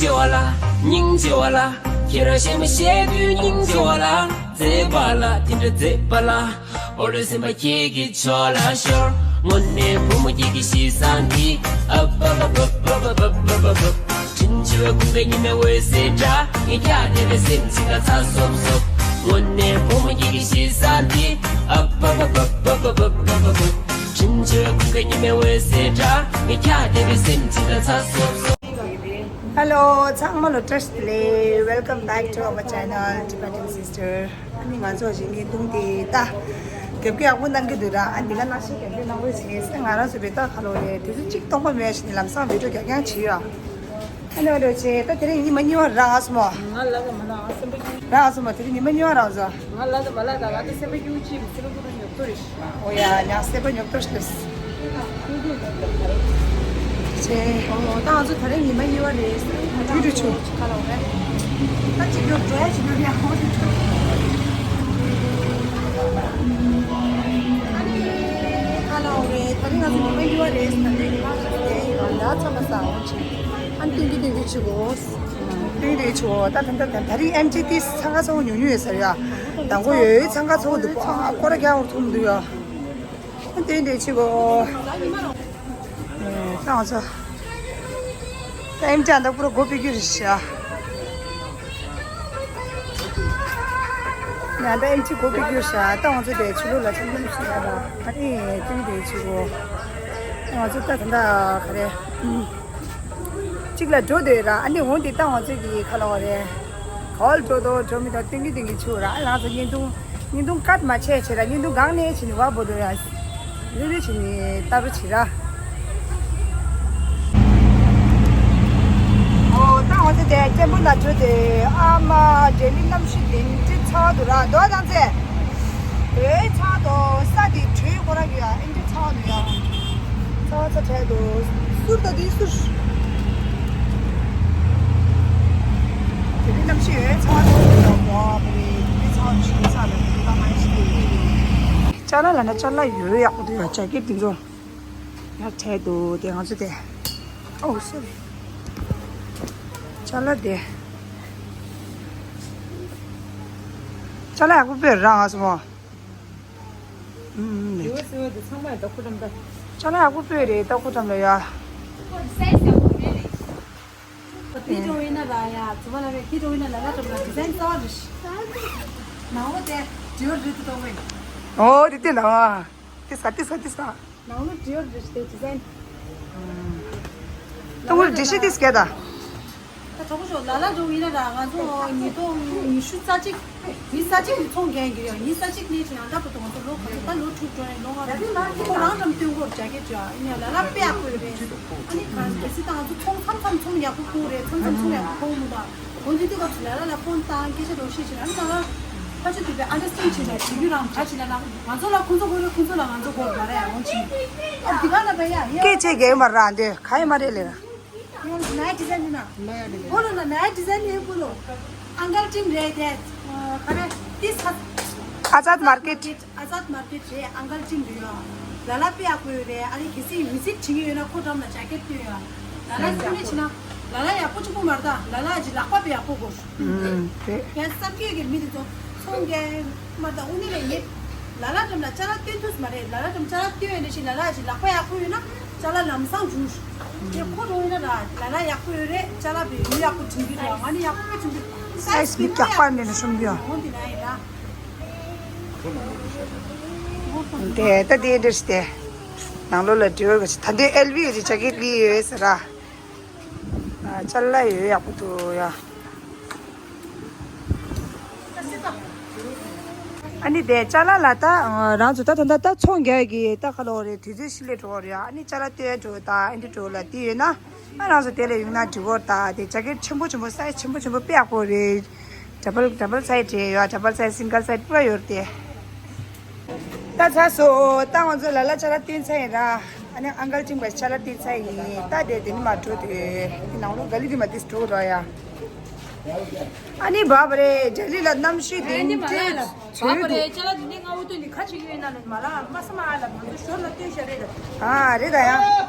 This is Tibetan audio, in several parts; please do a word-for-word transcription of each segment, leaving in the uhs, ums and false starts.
ཆེ་བ་ལ། སྙིང་རྗེ་བ་ལ། ཁྱེད་རང་གཞས་མ་བཤད་དུས་སྙིང་རྗེ་བ་ལ། མཛེས་པ་ལ་དེ་འདྲ་མཛེས་པ་ལ། ཨོ་རེ་སེམས་པ་ཁྱེད་ཀྱི་ཕྱོགས་ལ་ཤོར། དངོས་གནས་བུ་མོ་ཁྱེད་ཀྱི་གཤིས་བཟང་འདི། ཨ་བ་བ་བ། དྲིན་ཆེ་བའི་ཀུན་དགའ་ཉི་མའི་འོད་ཟེར་འདྲ། ངས་ཀྱང་དེ་རེ་སེམས་ཅིག་ལ་ཚ་སོབ་སོབ། དངོས་གནས་བུ་མོ་ཁྱེད་ཀྱི་གཤིས་བཟང་འདི། ཨ་བ་བ་བ། དྲིན་ཆེ་བའི་ཀུན་དགའ་ཉི་མའི་འོད་ཟེར་འདྲ། ངས་ཀྱང་དེ་རེ་སེམས་ཅིག་ལ་ཚ་སོབ་སོབ། Hello ཚང་མ་ལ་བཀྲ་ཤིས་བདེ་ལེགས། Welcome back to our channel Tibetan Sister. ཨ་ནི་ང་ཚོ་བཞིན་གྱི་དུང་དེ་ད་རྒྱབ་ཀྱི་ཡག་པོ་གནང་གི་འདུག་ར། ཨ་འདི་ག་ནང་བཞིན་རྒྱབ་ཀྱི་གནང་རོགས་བྱེད་ཟེར། ང་རང་ཚོ་བེ་ཏག་ཁ་ལོ་རེད། དུས་ཚོད་གཅིག་སྟོང་པ་མེད་ཞིག་ནི་ལམ་སང་བི་ཌིའོ་རྒྱག་རྐྱང་བྱེད་ཡོད། ཨ་ནི་འོ་འདྲ་བྱེད། ད་དེ་རིང་ཉི་མ་གཉིས་པ་རང་ཨ་སོ་མོ། ང་ལ་ལ་མ་ན་ཨ་སེམས་པ་རང་ཨ་སོ་མོ། དེ་རིང་ཉི་མ་གཉིས་པ་རང་ཟ། ང་ལ་ད་མ་ལ་ད་ང་ད་སེམས་པ་ཡུ་ཅི་སེམས་པ་ཀུ་རུ་ཉོབ་ཏོ་རེ་ཤི། ཨོ་ཡ་ཉག་སེམས་པ་ཉོབ་ཏོ་ཤི་ལེ། ཆེ། ཨོ་ད་ང་ཚོ་ད་རིང་ཉི་མ་གཉིས་པ་རེད། ཏུ་ཏུ་ཆུ། ཁ་ལོ་རེད། ད་ཅི་རྒྱོབ་འགྲོ་ཡ་ཅི་རྒྱོབ་ཡ་ཧོ་ཏུ་ཆུ། ཨ་ནི་ཁ་ལོ་རེད། ད་རིང་ང་ཚོ་ཉི་མ་གཉིས་པ་རེད། ད་རིང་ཉི་མ་གཉིས་པ་རེད། ད་ཚང་མ་ས་འོང་ཆེ། ཨ་ནི་ཏུ་ཏུ་ཏུ་ཆུ་གོ། དེ་རེད་ཆོ། ད་ད་ད་ད་རིང་ཨེམ་ཆི་ཏི་འཚང་ཁ་ཚ་བོ་ཉུང་ཉུང་ཡོད་ཟེར་ཡ། དང་པོ་ཡོད་འཚང་ཁ་ཚ་བོ་འདུག་ཨ་སྐོར་ར་རྒྱག་བར་ཐུམ་འདུག་ཡ། དེ་འདྲས་ཆི་གོ། ད་ང་ཚོ་ད་ཨེམ་ཆི་ཨ་ད་པུ་ར་སྒོ་ཕྱེ་རྒྱུ་རེད་ཤག་ཡ་ད་ཨེམ་ཆི་སྒོ་ཕྱེ་རྒྱུ་རེད་ཤག་ད་ང་ཚོ་དེ་ཆུ་ལུག་ལ་ཚང་མ་ཤི་ཡ་ད་ཨ་ནི་དེ་འདྲས་ཆི་གོ། ད་ང་ཚོ་ད་ད་ད་ག་རེ། གཅིག་ལ་འགྲོ་འདོད་ར། ཨ་ནི་འོང་དེ་ལྟ་ང་ཚོས་ཀྱི་ཁ་ལོ་རེད། ག་བ་ལ་འགྲོ་དོ་འགྲོ་མི་དོ་ཏིང་གི་ཏིང་གི་ཆུ་ར། ཨ་ང་ཚོ་བརྙན་ཐུང་བརྙན་ཐུང་ཀཊ་མ་བྱས་བྱས་ར། བརྙན་ཐུང་སྒང་ནས་བྱས་ནས་བ་བོ་འགྲོ་ཡ། རེ་རེ་བྱས་ནས་ལྟ་རོ་བྱེད་ར། ཨོ་ད་ང་ཚོ་དེ་ཀྲེམ་བུ་ན་འགྲོ་དེ་ཨ་མ་འབྲས་ལི་གནམ་གཤིས་དེ་འདྲ་ཚ་བ་འདུག་ར། དོ་དང་ཚེ་དེ་ཚ་བ་འདུག་ས་དེ་དྲོད་ཁོ་ར་གི་ཡ། ཚ་བ་འདུག་ཡ། ཚ་བ་ཚ་དྲགས་འདུག་སུར་ད་དུས་སུར། དེ་རིང་གནམ་གཤིས་ཡོད་ཚ་བ་ཚ་བ་འདུག་ཡ། དེ་རིང་ཚ་བ་ཞིག་ཚ་ལ་དེ་རིང་ད་མ་ཡིན་ཞིག་ཅ་ལག་ལ་ན་ཅ་ལག་ཡོད་ཡག་པོ་འདུག་ཡ། ཇེ་ཀེཊ་དེ་ཚོ་ཡར་དྲགས་འདུག་དེ་ང་ཚོ་དེ། ཨོ་སོ་རི། ཅ་ལག་དེ། ཅ་ལག་ཡག་པོ་དཔེ་རང་ཨ་སོ་མོ། ཨུམ། ཡོད་སེ་བ་དེ་ཚང་མ་ཡོད་ད་ཁུ་ཏམ་ད། ཅ་ལག་ཡག་པོ་དཔེ་རེད་ད་ཁུ་ཏམ་ལ་ཡ། ཁོ་སའི་ཛི་ཡག་པོ་རེད་རེད། ཁོ་དེ་འགྲོ་ཡིན་ན་ར་ཡ་ཛུ་མ་ལ་རེད། དེ་འགྲོ་ཡིན་ན་ལ་ལ་ཏམ་ལ་ཌི་ཛའིན་གསར་པ་རེད། ནང་ལོགས་དེ་ཌི་ཡོར་རེད་དུ་གཏོང་གི། ཨོ་དེ་དེ་ནང་ཨ། དེ་ས་དེ་ས་དེ་ས། ནང་ལོགས་ཌི་ཡོར་རེད་དེ་ཌི་ཛའིན། ཏུ་ངུར་ཌི་ཤི་དེ་སྐད་ད། ད་གྲོགས་པོ་ཚོ་ལ་ལ་འགྲོ་ཡིན་ན་ར་ང་ཚོ་ཉིས་སྟོང་ཉི་ཤུ་རྩ་གཅིག་ཉི་ཤུ་རྩ་གཅིག་ནས་ཚོང་རྒྱག་གི་ཡོད། ཉི་ཤུ་རྩ་གཅིག་ནས་བྱས་ཡང་ད་བར་དུ་ང་ཚོ་ལོ་ག་ཚོད་ད་ལོ་དྲུག་འགྲོ་ཡིན་ལོ་ལྔ་རེད། ཁོ་རང་འགྲམ་སྟོན་སྐོར་རྒྱག་གི་ཡོད། ཡིན་ཡང་ལ་ལ་དཔེ་ཡག་པོ་ཡོད་རེད། ཨ་ནི་གང་གལ་སྲིད་ད་ང་ཚོ་ཚོང་མཚམས་མཚམས་ཚོང་ཡག་པོ་ཕོག་རེད། མཚམས་མཚམས་ཚོང་ཡག་པོ་ཕོག་མི་འདུག་འོན་ཏེ་དུས་སྐབས་སུ་ལ་ལ་ལ་ཕོན་བཏང་སྐད་ཆ་འདྲ་བཤད་བྱས་ན་ཨ་ནི་ལ་ལ་ཕལ་ཆེར་དེ་བས་ཨན་ཌར་སི་ཊེན་ཌ་བྱེད་ཆེད་ལ་བྱེད་རྒྱུ་རང་ག་བྱེད་ལ་ན་ང་ཚོ་ལ་ཁོང་ཚོ་དགོས་རེད། ཁོང་ཚོ་ལ་ང་ཚོ་དགོས་མ་རེད། འོན་ཅིག་ཨ་འདི་ག་ལ་བས་ཡ་ཡ། སྐད་ཆ་རྒྱག་ཡོད་མ་རེད། འདི་ག་ཡོད་མ་རེད་ལས། ཡང་ལ་ལ་ཌི་ཛའིན་ཡིན་ན། ལ་ཡ་ལ་ལ། ཨོ་ལ་ལ་ལ་ལ་ཌི་ཛའིན་ཡིན་པོ་ལོ། ཨང་ཀལ་ཊིམ་རེད་དེ། ཨ་ག་རེ། ཏིས་ཨ། ཨ་ཛད་མར་ཀེཊ། ཨ་ཛད་མར་ཀེཊ་རེད། ཨང་ཀལ་ཊིམ་རེད་ཡ། ལ་ལ་དཔེ་ཡག་པོ་ཡོད་རེད། ཨ་ནི་གལ་སྲིད་ཝི་ཛིཊ་བྱེད་ཀྱི་ཡོད་ན་ཁོ་འགྲམ་ལ་ཇེ་ཀེཊ་སྟོན་ཡ། ལ་ལ་སེམས་ནས་བྱེད་ན། ལ་ལ་ཡག་པོ་གཅིག་པོ་མ་རེད་ད། ལ་ལ་ཨ་ཅི་ལག་པ་དཔེ་ཡག་པོ་དགོས། ཨུམ་རེད། ཡ་བསམ་གྱི་ཡོད་གི་མི་དེ་ཚོ་ཚོང་རྒྱག་མ་ད་དངོས་གནས་ལས་ཡིན། ལ་ལ་འགྲམ་ལ་ཅ་ལག་སྟོན་ཐུབ་མ་རེད། ལ་ལ་འགྲམ་ཅ་ལག་སྟོན་ཡོད་ན་ཞིག་ལ་ལ་ཅིག་ལག་པ་ཡག་པོ་ཡོད་ན་ཅ་ལག་ལམ་སང་འཇུ། དེ་ཁོ་རང་ཡིན་ན་ལ་ལ་ལ་ཡག་པོ་ཡོད་རེད། ཅ་ལག་བི་ཡུ་ཡག་པོ་བྱུང་གི་འདུག་ང་ནི་ཡག་པོ་བྱུང་གི་འདུག་སའི་ཛི་མི་རྒྱག་པ་འདྲ་ནས་ཤོམ་གྱི་ཡོད། འོང་དེ་ན་ཡིན་ན། དེ་ལྟ་དེ་འདྲ་ཞིག་དེ་ནང་ལོགས་ལ་འབྲེལ་བ་ག་ཅི་ད་འདི་ཨེལ་ཝི་ཡི་ཇེ་ཀེཊ་ལི་ཡོད་ཟེར་ར། ཨ་ཅ་ལག་ཡོད་ཡག་པོ་འདུག་ཡ། ཨ་ནི་དེ་ཅ་ལག་ལ་ད་རང་ཚོ་ད་ད་ད་ད་ཚོང་རྒྱག་གི་ད་ག་ལོ་རེད། དུས་ཚོད་ཤི་ལེ་འགྲོ་བ་རེད། ཨ་ནི་ཅ་ལག་སྟོན་འགྲོ་ད་ཨ་འདི་འགྲོ་ལ་དེ་ཡོད་ན་ཨ་རང་ཚོ་དེ་ལ་ཡོང་ན་འགྲིག་གོ་ད། དེ་ཇེ་ཀེཊ་ཆེན་པོ་ཆེན་པོ་སའི་ཛི་ཆེན་པོ་ཆེན་པོ་དཔེ་ཡག་པོ་རེད། ཌབ་བལ་ཌབ་བལ་སའི་ཛི་རེད་ཡ། ཌབ་བལ་སའི་ཛི་སིང་གལ་སའི་ཛི་པུ་ར་ཡོད་རེད་དེ། ད་ཚར་སོང་། ད་ང་ཚོ་ལ་ལ་ཅ་ལག་སྟོན་ཚར་ཡིན་ར། ཨ་ནི་ཨང་ཀལ་ཊིམ་པ་ཅ་ལག་སྟོན་ཚར་ཡིན། ད་དེ་དེ་ནི་མ་འགྲོ་དེ་དེ་ནང་ལོགས་ག་ལི་དེ་མ་དེ་འགྲོ་ར་ཡ། ཨ་ནི་བ་བ་རེད། ལྡི་ལི་ལ་གནམ་གཤིས་དེ་ནི་དེ་བ་བ་རེད། ཅ་ལག་དེ་ནི་ང་འུ་དུ་ནི་ཁ་ཆེ་གི་ཡོད་ན་ནི་མ་ལ་མ་ས་མ་ཨ་ལ་ང་ཚོ་ཞོར་ལ་སྟོན་ཤ་རེད། ཨ་རེད་ད་ཡ།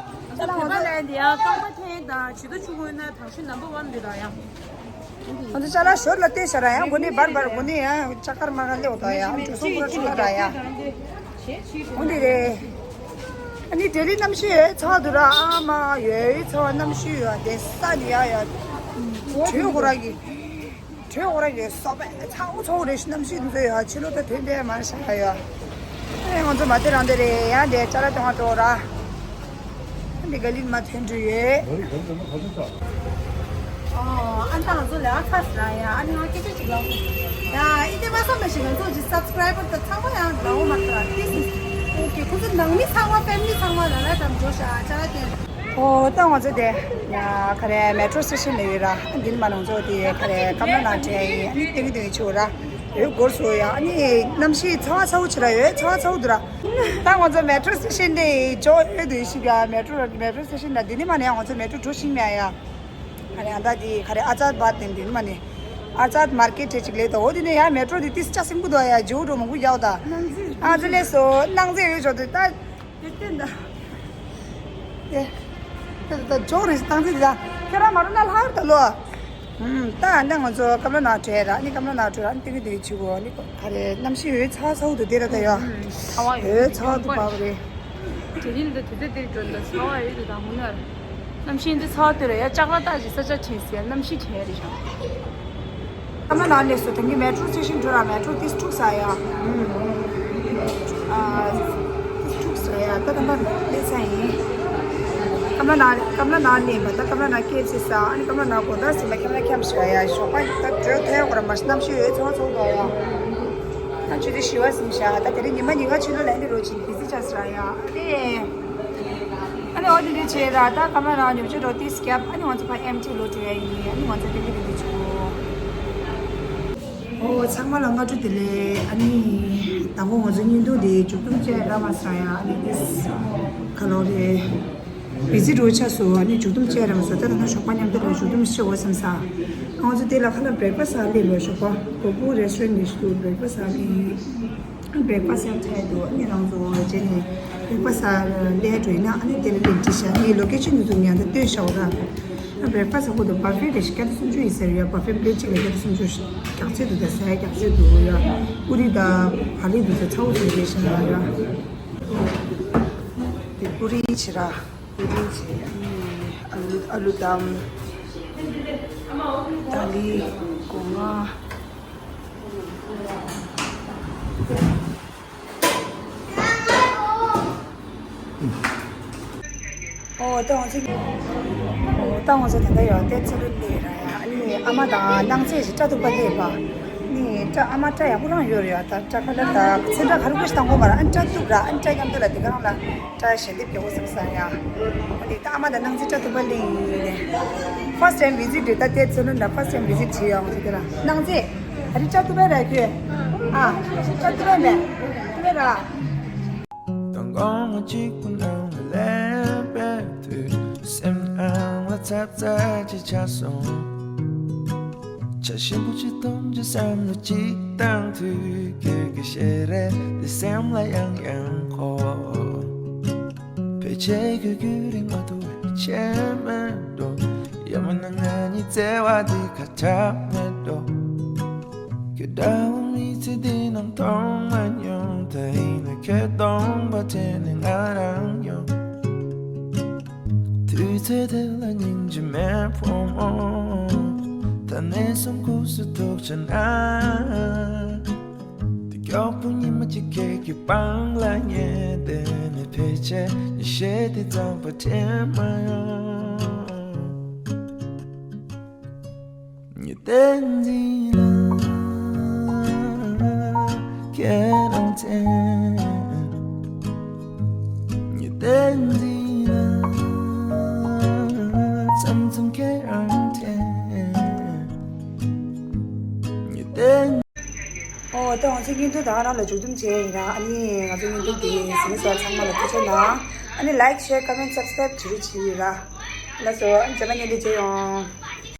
ད་བོད་པ་ལས་འདི་ཡང་རྐང་པ་འཐེན་དང་ཇུས་གཏོགས་ཆུ་ཁོལ་ན་དང་ཤོས་ནམ་བར་ཝན་འདི་དང་ཡང་། ང་ཚོ་ཅ་ལག་ཞོར་ལ་བལྟས་ཤག་ར་ཡང་། འགོ་ནས་འབར་འབར། འགོ་ནས་ཡང་ཅ་དཀར་དམར་ཁ་སླེབས་དང་ཡང་འགྲོ་སོང་པུ་ར་ཁྲུ་ལ་ར་ཡང་། འོ་འདི་རེད། ཨ་ནི་ལྡི་ལི་གནམ་གཤིས་ཡོད་ཚ་བ་འདུག་ར། ཨ་མ་ཡོད་ཚ་བ། གནམ་གཤིས་ཡོད་དེ་ས་ནི་ཡ་ཡ། དྲོད་ཁོ་ར་གི། དྲོད་ཁོ་ར་གི་སོ་པའི་ཚ་བོ་ཚ་བོ་རེད་ཤག། གནམ་གཤིས་འདི་ཚོ་ཡ་ཕྱི་ལོགས་ད་དེ་འདྲ་མ་ཤག་ཡ། ཨ་ནི་ང་ཚོ་མ་དེ་རང་དེ་རེད་ཡ། འདི་ཅ་ལག་སྟོན་པ་འགྲོ་ར། འདི་ག་ལིན་མ་ཐོན་འགྲོ་ཡོད། ཨོ། ཨ་ད་ང་ཚོ་ལས་ཀ་ཚར་ཟིན་ཡ། ཨ་ནི་ང་སྐད་ཆ་ཅིག་ལབ། ཡ་ཨི་དེ་མ་བསམ་པ་ཞིག་ང་ཚོ་ཅིག་སབ་སི་ཀ་རའི་བར་དང་ཚང་མ་ཡང་ལའོ་མ་ཐར། This is okay. ཁོ་ཚོ་ནང་མི་ཚང་མ་ཕེ་མི་ལི་ཚང་མ་ལ་ལ་དམ་འཇོག་ཤ་ཅ་ལ་དེ། ཨོ་ད་ང་ཚོ་དེ་ཡ་ག་རེ་མེ་ཊོ་སི་ཊེ་ཤན་ལ་ཡོད་ར། འདི་ནི་མ་ནང་ཚོ་དེ་ག་རེ་ཀམ་ལ་ནང་བྲལ་ཡིན། ཨ་ནི་ཏིང་ཏིང་ཆུ་ར་ཡོད་སྐོར་སོ་ཡ། ཨ་ནི་གནམ་གཤིས་ཚ་བ་ཚ་བོ་ཆེ་ར་ཡོད། ཚ་བ་ཚ་བོ་འདུག་ར། ད་ང་ཚོ་མེ་ཊོ་སི་ཊེ་ཤན་དེ་ཇོ་ཨེ་དུ་ཤི་ག་མེ་ཊོ་མེ་ཊོ་སི་ཊེ་ཤན་ད་འདི་ནི་མ་ནས་ང་ཚོ་མེ་ཊོ་འགྲོ་ཤིང་མེད་ཡ། ཨ་ནི་ཨ་ད་དེ་ག་རེ་ཨ་ཙར་བ་དེ་འདི་ནི་མ་ནས་ཨ་ཙར་མར་ཀེ་ཊི་ཅིག་ལས་ད། འོ་དེ་ནས་ཡ་མེ་ཊོ་དེ་ཏིས་ཅ་སིང་པོ་དོ་ཡ། ཇོ་འགྲོ་མང་པོ་ཡག་ད། ཨ་ཙི་ལས་སོ་ནང་ཚེ་ཡོད་ཇོ་དེ་ད། དེ་བསྟན་ད། དེ། དེ་ད་ཇོ་རེ་སྟངས་དེ་ད། ཁྱེད་རང་མ་རུ་ན་ལྷག་ད་ལོ། ད་ནི་ང་ཚོ་ཀམ་ལ་ནང་བྲོས་ར། ནི་ཀམ་ལ་ནང་བྲོས་ར། ནི་ཏིག་ཏིག་ཆུ་གོ་ནི་ག་རེ་གནམ་གཤིས་འོད་ཚ་ཚ་བོ་འདུག་དེ་ར་ད་ཡ། ཚ་བ་ཡོད། འོད་ཚ་བོ་འདུག་པ་རེད། དེ་རིང་ལ་དུས་ཚོད་དེར་འགྲོ་འདུག་ཚ་བ་ཡོད་འདུག་ད་མུ་ནར། གནམ་གཤིས་འདི་ཚ་བ་དེ་ར་ཡ། ལྕགས་ར་ཏག་ཅིག་ས་ཆ་དྲན་ཟེར་གནམ་གཤིས་དྲན་རེད་ཤག་ཀམ་ལ་ནང་སླེབས་སོ། དེང་གི་མེ་ཊོ་སི་ཊེ་ཤན་འགྲོ་ར། མེ་ཊོ་ཏིས་འཁྲུག་ས་ཡ། ཨ། འཁྲུག་ས་ཡ། ད་ད་མ་སླེབས་ས་ཡིན། ཀམ་ལ་ནང་ཀམ་ལ་ནང་སླེབས་པ་ད་ཀམ་ལ་ནང་ཀེ་ཨེཕ་སི་ས། ཨ་ནི་ཀམ་ལ་ནང་གོ་ད་སི་མ་ཁྱམ་ལ་ཁྱམ་ས་ཡ། ཞོགས་པ་ད་འགྲོ་ཐལ་གོ་ར་མ་གནམ་གཤིས་འོད་ཚ་བ་ཚ་བོ་འདུག་ཡ། ད་ཆུ་ཚོད་བཞི་པ་ཟིན་ཤག་ད་དེ་རིང་ཉི་མ་ཉིན་གང་ཕྱི་ལོགས་ལ་ཨ་ནི་རོ་ཆིན་བི་ཟི་ཆགས་ས་ཡ། ཨ་ནི། ཨ་ནི་འོ་དེ་འདྲ་བྱས་ར། ད་ཀམ་ལ་ནང་ཉོ་ཆུ་རོ་ཏིས་རྒྱབ། ཨ་ནི་ང་ཚོ་ཕ་ཨེམ་ཊི་ལོ་དྲུག་ཡ་ཡིན། ཨ་ནི་ང་ཚོ་དེ་འདྲ་དེ་འདྲ་བྱུང་། ཨོ་ཚང་མ་ལ་སྔ་དྲོ་བདེ་ལེགས། ཨ་ནི་དང་པོ་ང་ཚོ་བརྙན་ཐུང་དེ་མཇུག་སྡོམ་བྱས་ར་མ་ས་ཡ། ཨ་ནི་ཏིས་ག་ལོ་རེད། བི་ཟི་འགྲོ་ཆགས་སོང་། ཨ་ནི་མཇུག་སྡོམ་བྱས་ར་མ་སོང་། ད་ད་ང་ཞོགས་པ་མཉམ་དུ་ལ་མཇུག་སྡོམ་བྱེད་འོ་བསམ་ས། ང་ཚོ་དེ་ལ་ཁ་ལ་བྷེ་རེག་ཕ་སི་ལ་སླེབས་ལོ། ཞོགས་པ་གོ་པོ་རེ་སི་ཊོ་རན་ཊི་ནས་ཞུ་བྷེ་རེག་ཕ་སི་ལ་སླེབས། བྷེ་རེག་ཕ་སི་ཡང་འཕྲད་འདུག་ཨ་ནི་རང་ཚོ་རྗེས་ནས་བྷེ་རེག་ཕ་སི་ལས་འགྲོ་ཡིན་ན། ཨ་ནི་དེ་ལ་སླེབས་འདྲི་ཤག་ངས་ལོ་ཀེ་ཤན་དེ་ཚོ་ཉན་ད་སྟོན་ཤག་ར། ཨ་བྷེ་རེག་ཕ་སི་ཧོ་དུ་བྷ་ཕེ་རེད་ཤག་བརྒྱ་དང་སུམ་ཅུ་ཡིན་ཟེར་ཡ། བྷ་ཕེ་པི་ལེཊ་གཅིག་ལ་བརྒྱ་དང་སུམ་ཅུ་ཞིག་རྒྱག་ཚད་འདུག་ད་ཟས་རྒྱག་ཚད་འདུག་ཡ། ཨུ་རི་ད་བ་ལི་འདུག་ད་ཚ་བོ་ཚོ་རེད་ཤག་ཡ། དེ་ཨུ་རི་བྱེད་ར། ཨུ་རི་བྱེད། ཨ་ནི་ཨ་ལུ་ཨ་ལུ་དམ། ད་ལི། སྒོ་ང་། ཨོ་ད་ང་ཚོ། ཨོ་ད་ང་ཚོ་ད་ལྟ་ཡོད་དེ་ཚེ་རུ་སླེབས་ར་ཡ། ཨ་ནི་ཨ་མ་དང་ནང་ཚེ་ཞིག་སྐྲ་གཏུབ་པ་སླེབས་པ། ནི་སྐྲ་ཨ་མ་སྐྲ་ཡག་པོ་རང་ཡོད་རེད་ཡ། ད་སྐྲ་ཁ་ལ་ད་ཚེ་སྐྲ་ཁ་རུ་ཁ་ཞིག་བཏང་དགོས་མ་ར། ཨ་ནི་སྐྲ་གཏུབ་ར། ཨ་ནི་སྐྲ་མཉམ་དུ་ལ་དེ་ག་རང་ལ་སྐྲ་ཞལ་འདེབས་རྒྱག་དགོས་བསམ་ས་ཡ། ཨ་ནི་ད་ཨ་མ་དང་ནང་ཚེ་སྐྲ་གཏུབ་པ་སླེབས་ཡིན་ནི། ཕར་སི་ཊི་ཊེམ་བི་ཟི་ཊི་རེད། ད་དེ་ཚེ་རུ་ལ་ཕར་སི་ཊི་ཊེམ་བི་ཟི་ཊི་བྱེད་ཡོང་ཟེར་གི་ར། ནང་ཚེ། ཨ་རི་སྐྲ་གཏུབ་པ་ར་ཁྱོད། ཨ། སྐྲ་གཏུབ་པ་མེད། གཏུབ་པ་ར། དང་གོང་མ་གཅིག་པུ་ནང་ལ་སླེབས་པའི་དུས། སེམས་ནང་ལ་ཚ་ཚ་ཅིག་ཆགས་སོང་། བྱ་ཞིམ་པོ་ཅིག་འཐུང་རྒྱུ་བསམ་བློ་ཅིག་བཏང་དུས། ཁྱོད་ཀྱི་ཞལ་རས་འདི་སེམས་ལ་ཡང་ཡང་འཁོར། ཕལ་ཆེར་ཁྱོད་རྒྱུན་རིང་མ་ཐུབ་པའི་ཆད་མེད་འགྲོ། ཡང་མིན་ན་ང་གཉིས་བརྩེ་བ་འདི་ཁ་གྲག་མེད་འགྲོ། ཁྱོད་འདྲ་བོ་མི་ཚེ་འདི་ནང་མཐོང་མ་མྱོང་། ད་ཡིན་ན་ཁྱོད་གདོང་པ་དྲན་ནས་ང་རང་ཡོང་། དུས་ཚོད་དེ་ལ་སྙིང་རྗེ་མེད་བུ་མོ། ད་ནས་བཟུང་ཁུག་སུ་ཐུག་ཆ་ན། དེ་མགྱོགས་པོ་ཉི་མ་གཅིག་ཁྱེད་ཀྱི་པང་ལ་ཉལ་བསྡད་ནས། ཕལ་ཆེར་ཉི་ཤེལ་དེ་གཙང་པ་དྲན་མ་ཡོང་། ཉི་ཟླའི་མདུན་ལ་ཁྱེད་རང་དྲན། ཉི་ཟླའི་མདུན་ལ་མཚམས་མཚམས་ཁྱེད་རང་དྲན། ཉི་ཟླའི། ཨོ་ད་ང་ཚོ་བརྙན་ཐུང་ད་ག་རང་ལ་མཇུག་སྡོམ་བྱས་ཡིན་ར། ཨ་ནི་ང་ཚོ་བརྙན་ཐུང་དེ་གཟིགས་མཁན་ཚང་མ་ལ་ཐུགས་རྗེ་གནང་། ཨ་ནི་ལའིཀ་ཤེར་ཀོ་མེན་སབ་སི་ཀ་རེབ་བྱེད་རེས་བྱེད་ཡོད་ར། ལགས་སོ། ཨ་ནི་རྗེས་མ་བརྙན་ཐུང་མཇལ་ཡོང་།